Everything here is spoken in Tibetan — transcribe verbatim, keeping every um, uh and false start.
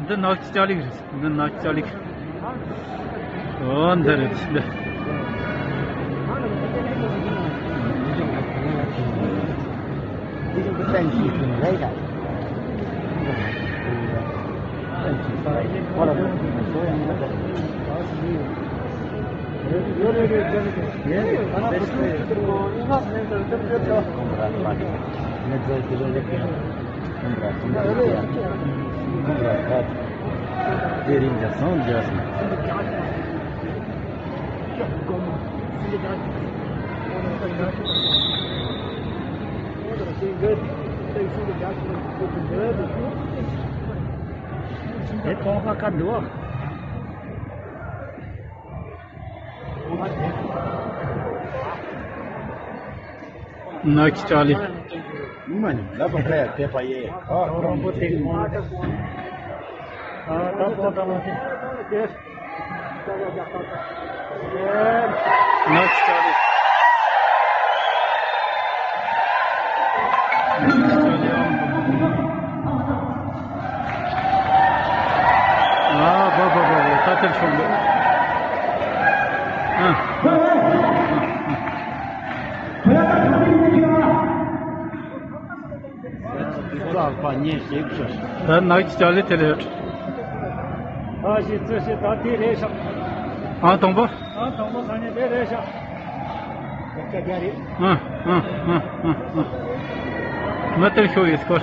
འདི་ནག་ཆུ་ལྕགས་ལེགས་རེད། འདི་ནག་ཆུ་ལྕགས་ལེགས། འོ་འདི་རེད་འདི། དེ་གཏོང་ས་ཁ་འདུག་ནག་ཆུ་ལྕགས་ལེགས། མ་ནི་ལབ་པ་ཡ་དེ་པ་ཡེ། ཨ་རོང་པོ་དེ་མོ། ཨ་ད་པོ་ད་མ་དེ། ནག་ཆུ་ལྕགས་ལེགས། ནག་ཆུ་ལྕགས་ལེགས། ཨ་བ་བ་བ་བ་ད་དེར་ཤོག་འདུག་ཨ། ལགས་པ་ཉེ་ཞིག་ཞུ། ད་ནག་ཆུ་ལྕགས་ལེགས་དེ་རེད། ཨ་ཞིག་ཙི་ཞིག་ད་དེ་རེད་ཤག་ཨ་དང་པོ། ཨ་དང་པོ་ས་ནས་དེ་རེད་ཤག་ཨ་ཨ་ཨ་ཨ་ཨ། མ་དེར་ཤོག་ཡོད་སྐོར།